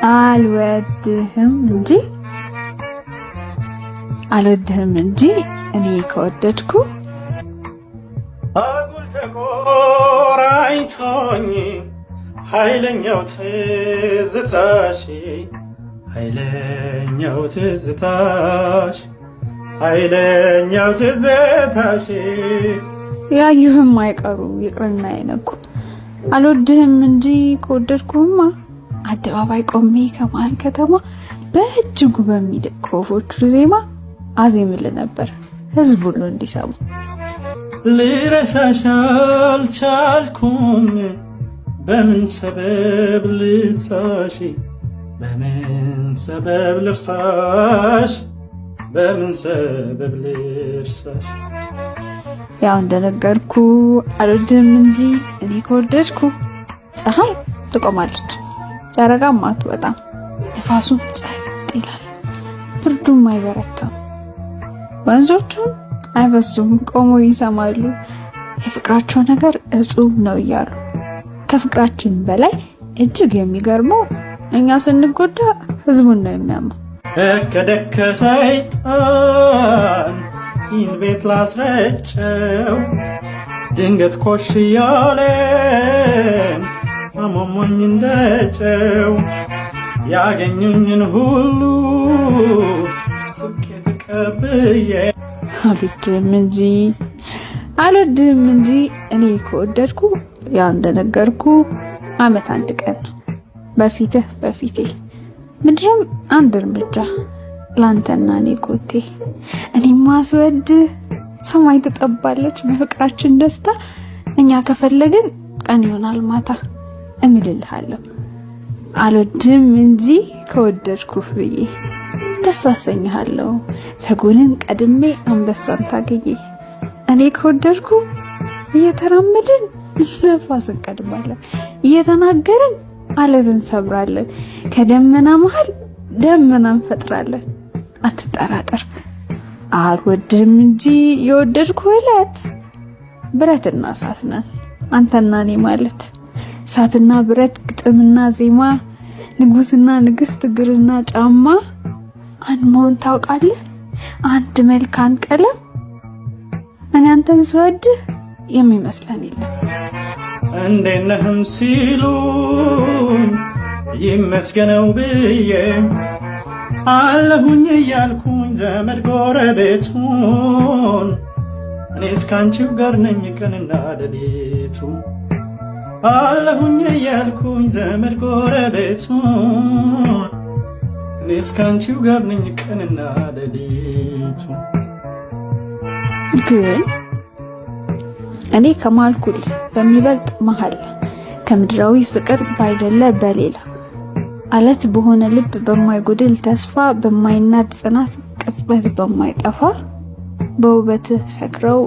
አልወድህም እንጂ አልወድህም እንጂ እኔ ከወደድኩ አጉል ተቆራኝቶኝ ኃይለኛው ትዝታሽ ኃይለኛው ትዝታሽ ኃይለኛው ትዝታሽ። ያዩህም አይቀሩ ይቅርና አይነኩ። አልወድህም እንጂ ከወደድኩህማ አደባባይ ቆሜ ከመሀል ከተማ በእጅጉ በሚደቅ ከወፎቹ ዜማ አዜምልህ ነበር ህዝብ ሁሉ እንዲሰሙ። ልረሳሽ አልቻልኩም፣ በምን ሰበብ ልርሳሽ፣ በምን ሰበብ ልርሳሽ፣ በምን ሰበብ ልርሳሽ። ያው እንደነገርኩ አልወድህም እንጂ እኔ ከወደድኩ ፀሐይ ትቆማለች፣ ጨረቃም አትወጣም፣ ንፋሱም ጸጥ ይላል፣ ብርዱም አይበረታም፣ ወንዞቹም አይበዙም፣ ቆመው ይሰማሉ። የፍቅራቸው ነገር እጹብ ነው እያሉ። ከፍቅራችን በላይ እጅግ የሚገርመው እኛ ስንጎዳ ህዝቡን ነው የሚያመው። ደከ ደከ ሰይጣን ይህን ቤት ላስረጨው፣ ድንገት ኮሽ እያለ አሟሟኝ እንደጨው፣ ያገኙኝን ሁሉ ስቄ ተቀብዬ። አልወድህም እንጂ አልወድህም እንጂ እኔ ከወደድኩ ያው እንደነገርኩ አመት አንድ ቀን ነው። በፊትህ በፊቴ ምድርም አንድ እርምጃ ላንተና እኔ ኮቴ። እኔማ ስወድህ ሰማይ ትጠባለች በፍቅራችን ደስታ። እኛ ከፈለግን ቀን ይሆናል ማታ። እምልልሃለሁ አልወድህም እንጂ ከወደድኩህ ብዬ ደስ አሰኝሃለሁ ሰጎንን ቀድሜ አንበሳን ታግዬ። እኔ ከወደድኩ እየተራመድን ነፋስ እንቀድማለን፣ እየተናገርን አለት እንሰብራለን፣ ከደመና መሀል ደመና እንፈጥራለን። አትጠራጠር አልወድህም እንጂ የወደድኩ ዕለት ብረትና እሳት ነን አንተና እኔ ማለት። እሳትና ብረት፣ ግጥምና ዜማ፣ ንጉስና ንግስት፣ እግርና ጫማ አንድ መሆን ታውቃለህ? አንድ መልክ አንድ ቀለም። እኔ አንተን ስወድህ የሚመስለን የለም። እንዴት ነህም ሲሉኝ ይመስገነው ብዬ አለሁኝ እያልኩኝ ዘመድ ጎረቤቱን፣ እኔ እስካንቺው ጋር ነኝ ቀንና ሌሊቱ። አለሁኝ እያልኩኝ ዘመድ ጎረቤቱን፣ እኔ እስካንቺው ጋር ነኝ ቀንና ሌሊቱ። ግን እኔ ከማልኩል በሚበልጥ መሀል ከምድራዊ ፍቅር ባይደለ በሌላ አለት በሆነ ልብ በማይጎድል ተስፋ በማይናድ ጽናት ቅጽበት በማይጠፋ በውበትህ ሰክረው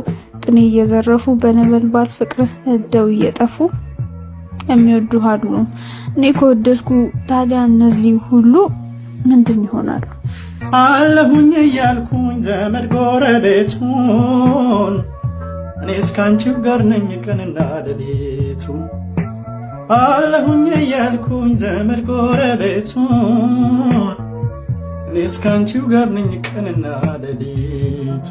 ጥኔ እየዘረፉ በነበልባል ፍቅርህ ነደው እየጠፉ የሚወዱህ አሉ። እኔ ከወደድኩ ታዲያ እነዚህ ሁሉ ምንድን ይሆናሉ? አለሁኝ እያልኩኝ ዘመድ ጎረቤቱን፣ እኔ እስካንቺው ጋር ነኝ ቀንና ሌሊቱ። አለሁኝ እያልኩኝ ዘመድ ጎረቤቱን፣ እኔ እስካንቺው ጋር ነኝ ቀንና ሌሊቱ።